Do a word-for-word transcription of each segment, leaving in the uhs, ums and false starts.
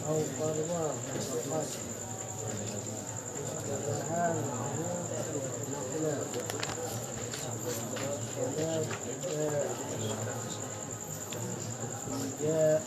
أو قربا فقط استباح له نقلا. ولا جاء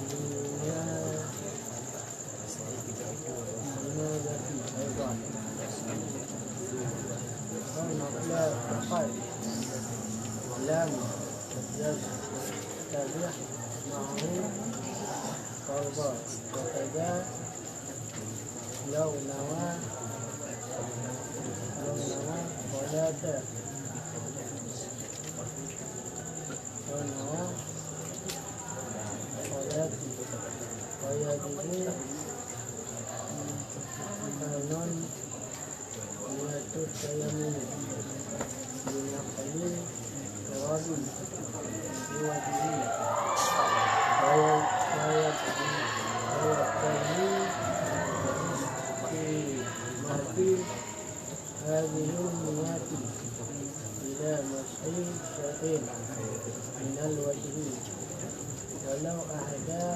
بما، بما ذكي أيضا. أو نقلا فقط لم يستبح معه قربا، وكذا لو نوى، لو نوى صلاة، لو نوى صلاة، ويجب أن نية التيمم بنقل تراب بوجهه، وي-، وي-، ويديه في هذه النية إلى مسح شيء من الوجه ولو أحدى.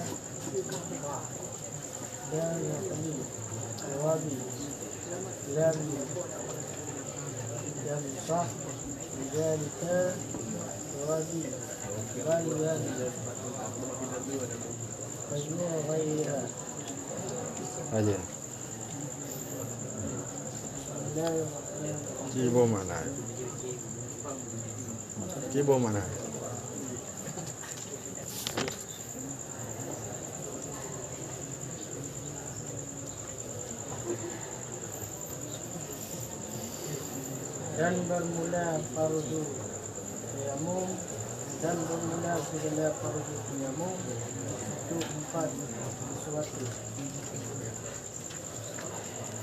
لا يقضي الوضوء لم يمسح بذلك الوضوء، بل يمسح غيرها. Aja. Kiban makna? Kiban makna? Dan bermula fardu tayamum, dan bermula segala fardu tayamum itu empat sesuatu.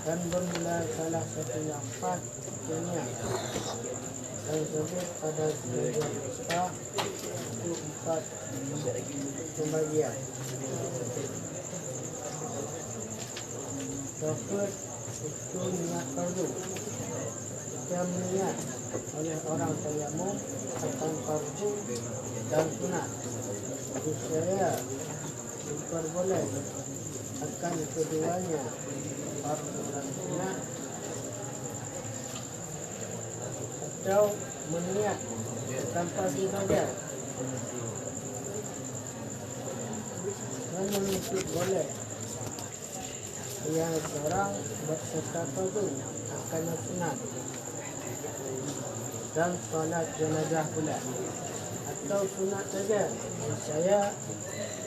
Dan bermula salah satu yang empat itu niat. Dan sebut pada sebagian kitab itu empat pembagian. Tersebut itu niat fardu. Jika niat oleh orang tayamum akan fardu dan sunat, niscaya diperboleh akan keduanya, fardu dan sunat, atau meniat tanpa dibaca. Namun itu boleh yang seorang berserta fardu akan sunat dan salat jenazah pula, atau sunat saja, niscaya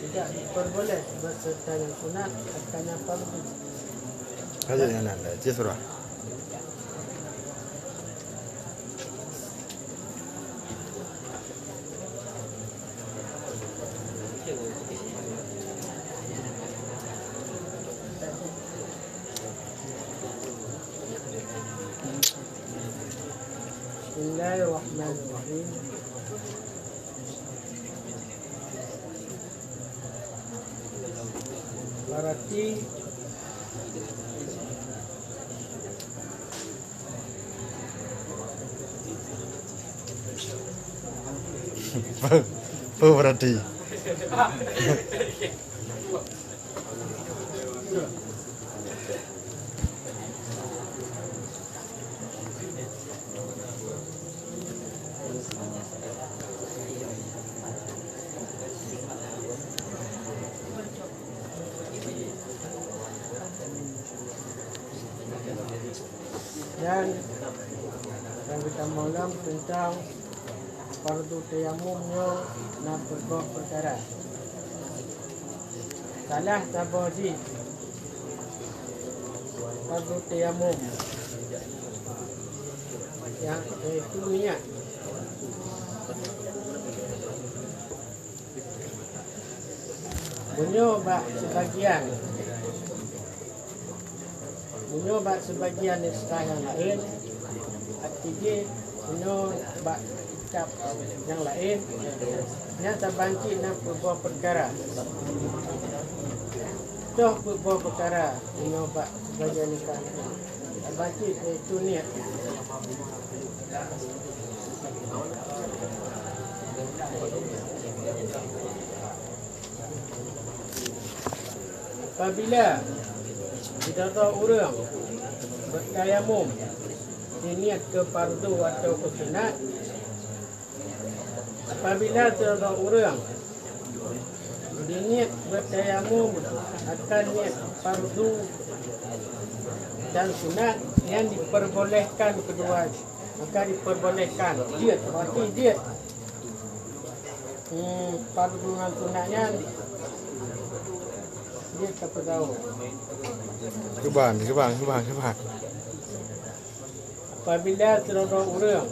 tidak diperboleh berserta yang sunat akan yang fardu. Hadi nan, nan, nan, cit surah. Bismillahirrahmanirrahim. Berarti Peue, peue berarti? Dan, dan geutamong lom teuntang fardu tayamum nyoe na peuet boh peukara. Salah saboh jih fardu tayamum, yaitu niat. Meunyoe bak sibagian, meunyoe bak sibagian istilah nyang laén, arti jih meunyoe bak kitab nyang laén, nyan saban cit na peuet boh peukara. Toh peuet boh peukara meunyoe bak sibagian istilah nyang laén. Saban cit, yaitu niet. Apabila sidroe ureuëng beutayamum, jiniet keu fardu atawa keu sunat, apabila sidroe ureuëng jiniet beutayamum akan niet fardu dan sunat, nyan diperbolehkan keudua, maka diperbolehkan jeuet, berarti jeuet. Hmm, fardu ngon sunat nyan jeuet tapeugawa. Keubah, keubah, keubah, keubah. Apabila sidroe ureuëng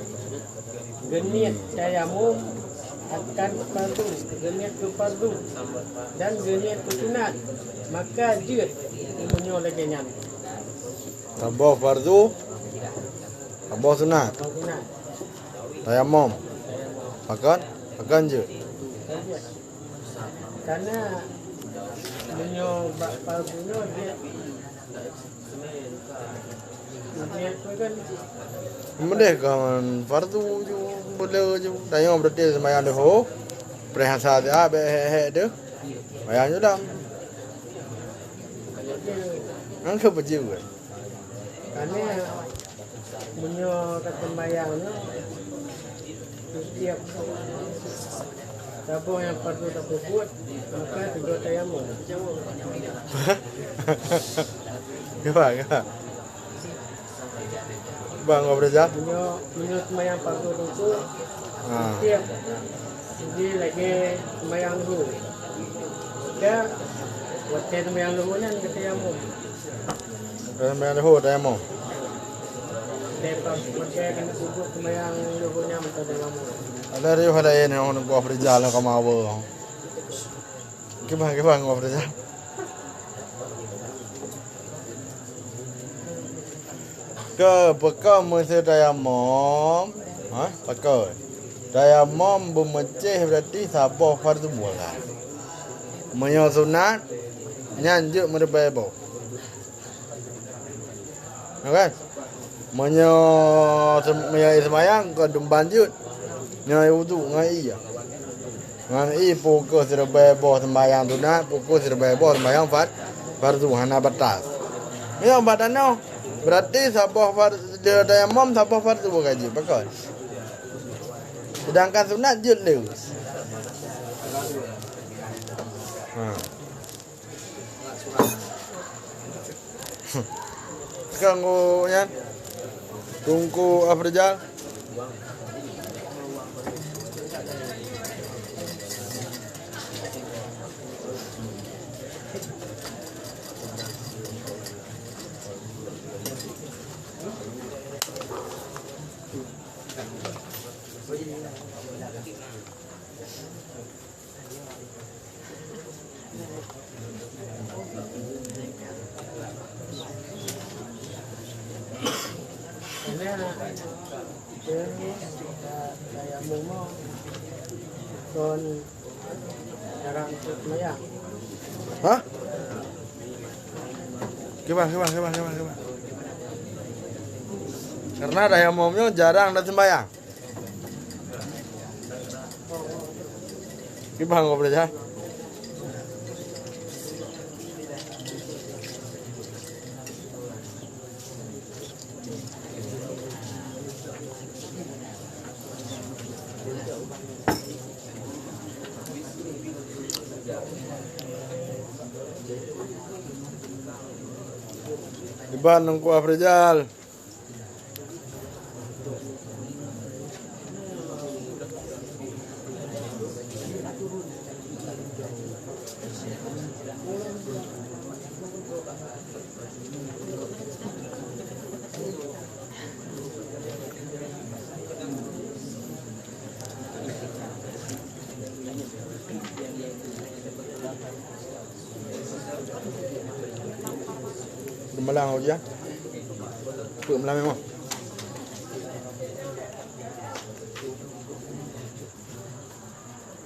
geuniet tayamum akan fardu, geuniet keu fardu dan geuniet keu sunat, maka jeuet meunyoe lagée nyan. Saboh fardu, saboh sunat. Saboh sunat. Tayamum. Pakon? Pakon jeuet. Karena meunyoe bak fardu nyoe jeuet. Jeuet tu kan. Meudeh kon fardu ju, beu le ju. Tanyoe berarti seumayang leuhô. Preh asa siat, bék hék-hék teuh. Seumayang ju dam. Ngon keu peujeuet. Karena meunyoe ka seumayang nyoe, setiap saboh nyang patut tapeubuet, maka sidroe tayamum. Kiban, kiban. Bang, apa dah? Meunyoe, meunyoe seumayang patut teungku, ha, setiap jadi lagée seumayang leuhô. Maka watée seumayang leuhô nyan ka tayamum. Seumayang leuhô tayamum. Ada riuh ada ini orang buah perijal kama awe. Kiban, kiban buah perijal. Ke, pakon meusé tayamum? Ha? Pakon? Tayamum beumeucéh berarti saboh fardu bukan. Meunyoe sunat, nyan jeuet meureubai boh. Ya kan? Meunyoe sem-, meunyoe seumayang kon dumban jeuet. Nyoe wudu ngon ié. Ngon ié pukul siribée boh sembahyang sunat, pukul siribée boh sembahyang far-, fardu hana batas. Meunyoe bak tanoh, berarti saboh far-, dia tayamum saboh fardu bukan jeuet, pakon? Sedangkan sunat jeuet lé. Ha. Kanggo nyan. Teungku Afrijal. Hah? Kiban, kiban, kiban, kiban, kiban. Karena tayamum nyoe jarang tasembahyang. Kiban gob dah. Kiban Teungku Afrijal. Peumalang ujian. Peumalang memang.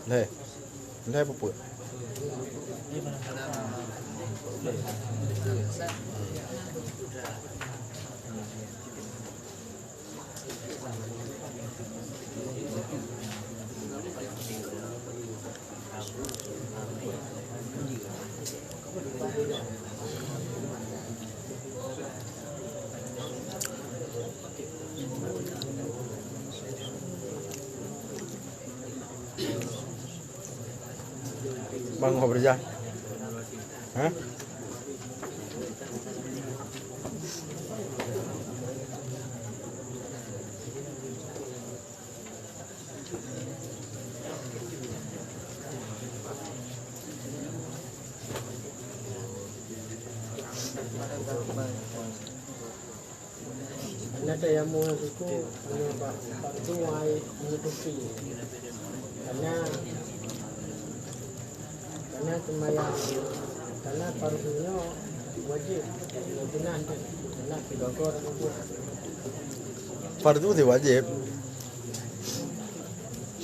Lhèe. Lhèe peuet. Bang, kau bekerja. Hah? Karena tayamum suku hanya bak, bak tuai menutupi. Karena, karena sembahyang, karena fardu nyoe wajib. Nyoe jeunah tu, jeunah sibagoe tersebut. Fardu tu wajib.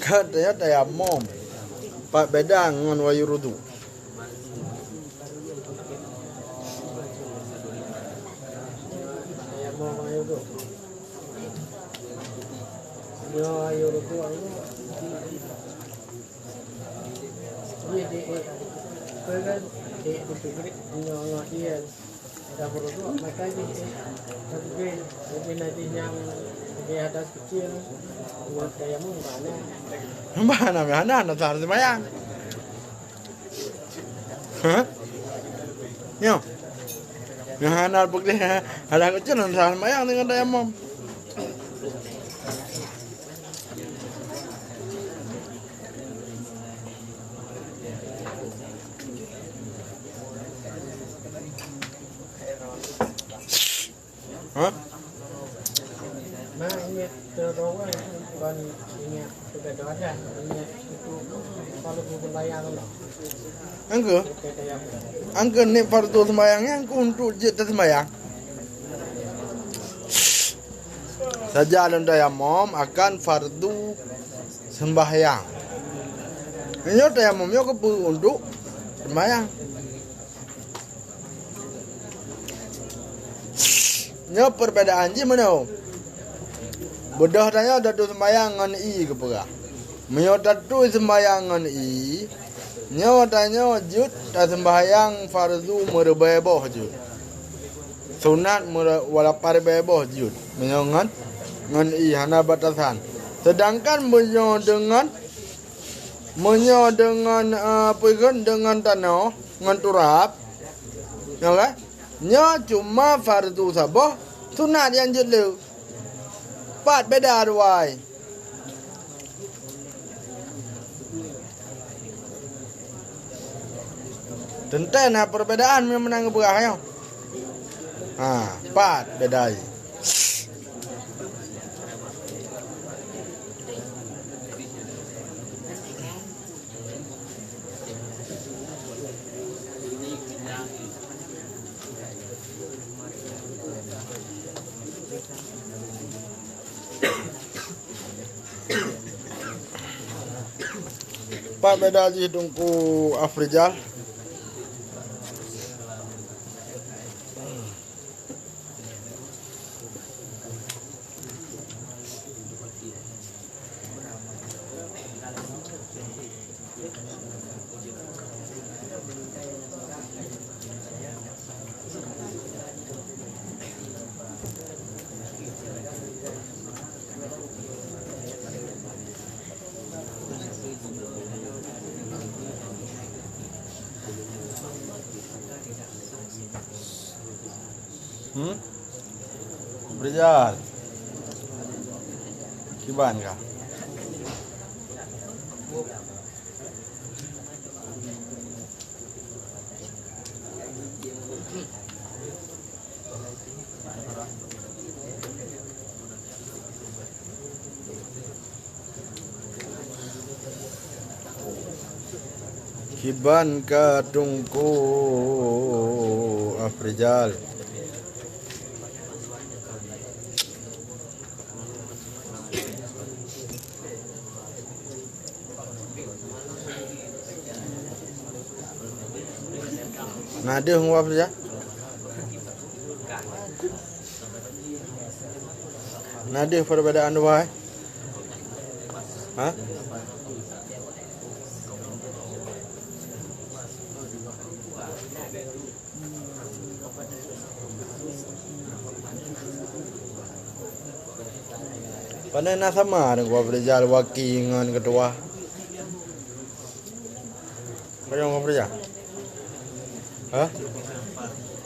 Kan taya-, tayamum. Pat beda ngon wayurudu. Mana, mana, mana, mana, mana, mana, Hah? Nyoe. Nyoe hana peugah, hana keucen, hana sembahyang deungon tayamum. Hah? Nah, ingat terowai kon ingat sudah doa dah, ingat itu kalau sembahyang lah. Angka? Angka ni fardu sembahyang nyan keu untuk jeuet teusembahyang. Saja lôn tayamum akan fardu sembahyang. Nyoe tayamum nyoe keu untuk sembahyang. Nyoe perbedaan jih meunoe. Beudôh tanyoe tatu sembahyang ngon ie geupeugah. Meunyoe tatu sembahyang ngon ie, nyoe tanyoe jeuet tasembahyang fardu meureubai boh jeuet. Sunat meureu-, wala paribée boh jeuet. Meunyoe ngon, ngon ie hana batasan. Seudangkan meunyoe deungon, meunyoe deungon, eh, peue kheun, deungon tanoh, ngon turab, nyoe kan? Nyoe cuma fardu saboh, sunat nyang jeuet le. Pat beda dua ai. Teuntée na perbedaan meunyoe meunan geupeugah nyoe. Ha, pat beda ai. Pat beda jih Teungku Afrizal? Hmm? Berijal. Kiban kah? Kiban ka Teungku Afrizal. Na deuh ngon Afrizal? Na deuh perbedaan dua, eh? Ha? Pane na sama deungon Afrizal waki ngon keutua. Payong pekerja. Hah?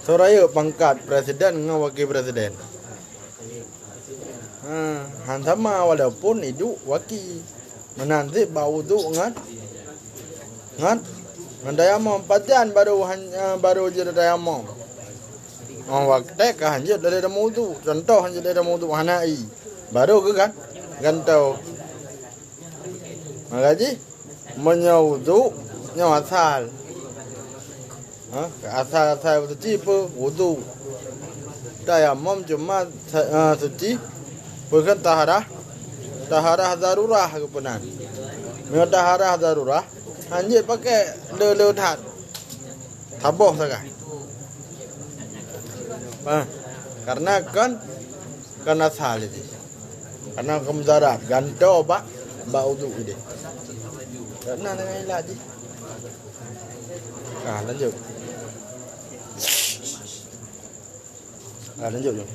Soe rayeuk pangkat presiden ngon wakil presiden. Ha, han sama walaupun iduek wakil. Meunan cit bak uduk ngon, ngon, ngon tayamom. Pajan baru han-, eh, baru jeuet tayamom. Oh, watèe ka hanjeuet lé meuuduk. Contoh hanjeuet lé meuuduk hana ie. Baru geugan-, gantoe. Maka jih, meunyoe uduk, nyoe asal. Ha? Asal-asal suci peue? Uduk. Tayamom cuma sa-, eh, suci peue kan taharah, taharah darurah geupeue nan. Meunyoe taharah darurah, hanjeuet pakai le-le that. Saboh sagai. Ha, karena kan, kan asal jih. Karena kon mudarat, gantoe bak, bak uduk jih. Karena dengan ilat jih. Ah, lanjut. Ah, lanjut, jom.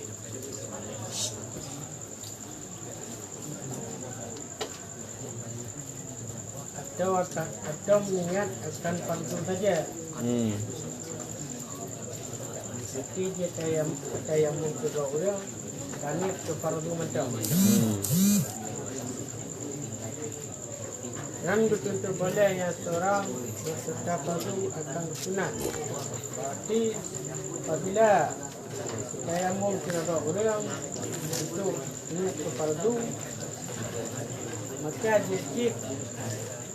Atau akan, atau niat akan fardu saja. Hmm. Seperti dia tayam-, tayamum kedua orang, kan niat ke fardu macam. Hmm. Dan beutôi boleh nyang seurang beuseuta fardu akan sunat. Berarti apabila tayamum sidroe ureuëng untuk niat keu fardu, maka jeuet cit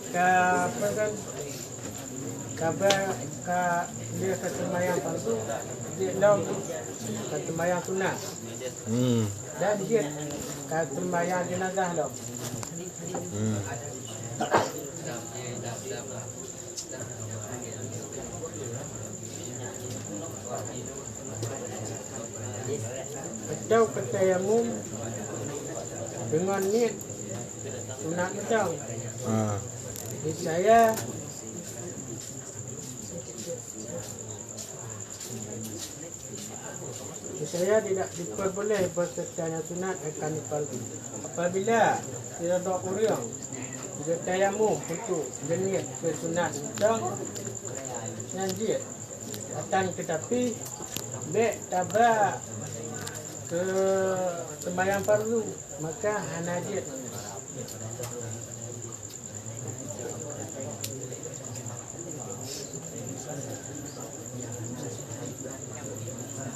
ka, apa kan, ka ba-, ka lheueh ka seumayang fardu, jeuet lom ka seumayang sunat. Hmm. Dan jeuet ka seumayang jenazah lom. Hmm. Atau ka tayamum deungon niet sunat mantong. Ha. Niscaya Niscaya tidak diperboleh beuseuta nyang sunat akan fardu. Apabila sidroe ureuëng geutayamum untuk geuniet keu sunat mantong, nyan jeuet. Akan teutapi, bék taba keu seumayang fardu, maka hana jeuet.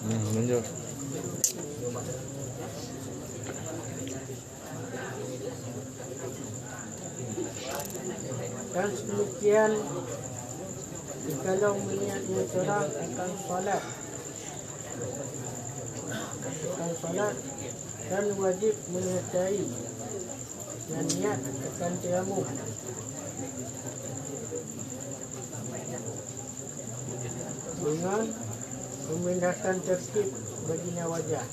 Hmm, lanjut. Dan sedemikian, jikalau meuniat nyang seurang akan salat, akan salat, dan wajib menyertai nyan niet akan tayamum dengan memindahkan tertib baginya wajah.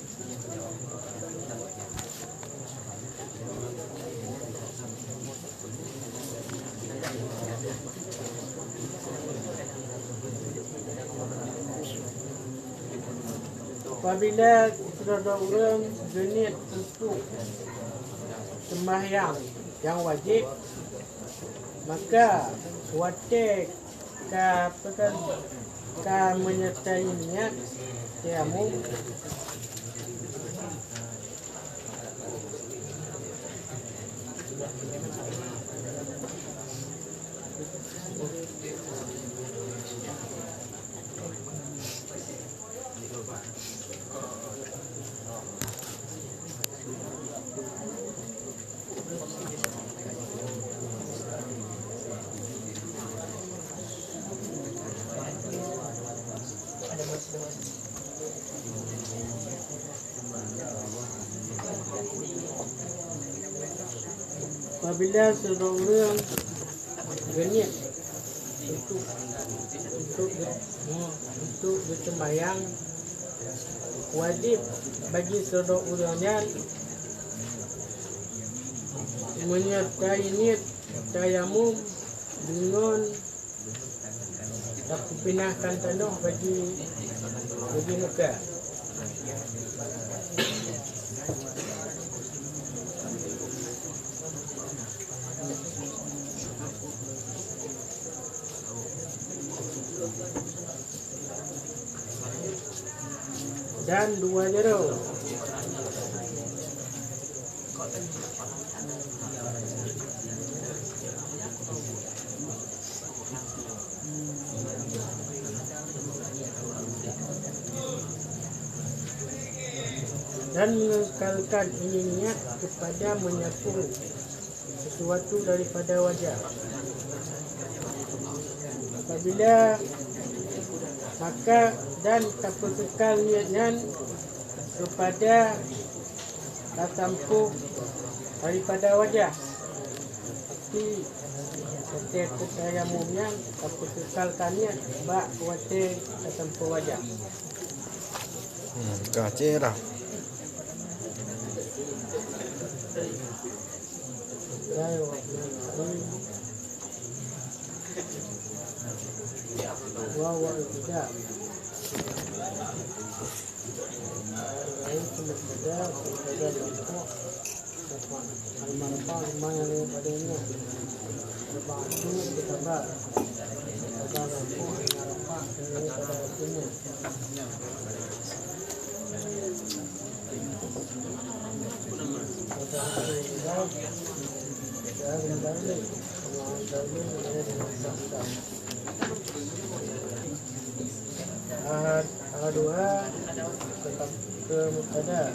Apabila sidroe ureuëng geuniet untuk seumahyang nyang wajéb, maka watée ka, apa kan, ka menyertai niat tayamum, Apabila sidroe ureuëng geuniet untuk, untuk, untuk geuseumayang, wajéb bagi sidroe ureuëng nyan menyertai niet tayamum deungon tapeupinahkan tanoh bagi, bagi muka. Dan dua jaroe. Dan mengekalkan ini niat kepada menyapu sesuatu daripada wajah. Apabila maka dan tapeukekal niat nyan kepada tasampôh daripada wajah. Tapi, watée tayamum nyan tapeukekalkan niat bak watée tasampôh wajah. Hmm, ka cit dah. Bismillahirrahmanirrahim. Wa wa tidak. Al-marfa, rumah yang daripadanya. Al-ba'du, berkabar. Berkabar, al-marfa, daripada artinya. Ahad, ahaduha, ke, ke mubtada.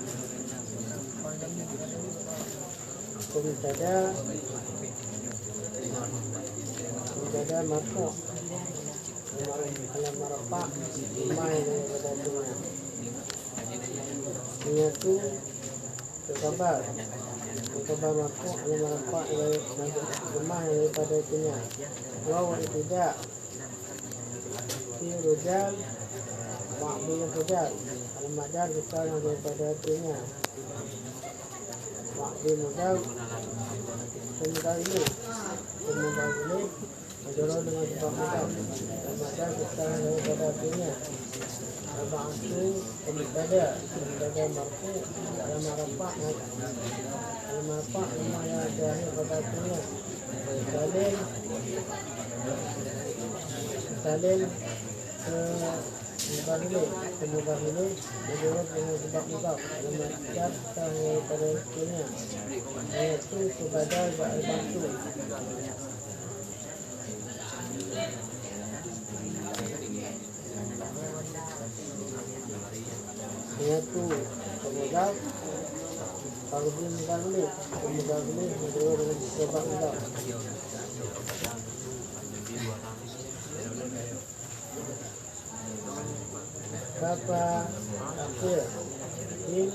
Ke mubtada, mubtada marfu'. Al-marfa', rumah yang daripada artinya. Menyatu, khabar. Khabar marfu', al-marfa', rumah yang daripada artinya. Waw tidak. Fi rijal, ma'dil rijal. Al-madar, bukan yang daripada artinya. Ma'dil mudar, mudar ini. Mudar ini. Majrur dengan sebab mudar. Al-madar bukan daripada artinya. Al-ba'du, mubtada, mubtada marfu', al-marfa', al-marfa', rumah yang terakhir pada artinya. Salim, salim, eh, mudhaf ilaih, mudhaf ilaih, majrur dengan sebab mudhaf, al-madar daripada artinya. Yaitu sebagai ba'du. Yaitu pemuda, kalau dia mengganggu, pemuda ini menurut dengan sebab enggak. Kata akhir, in,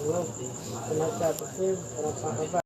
huruf penata kecil, penata abad.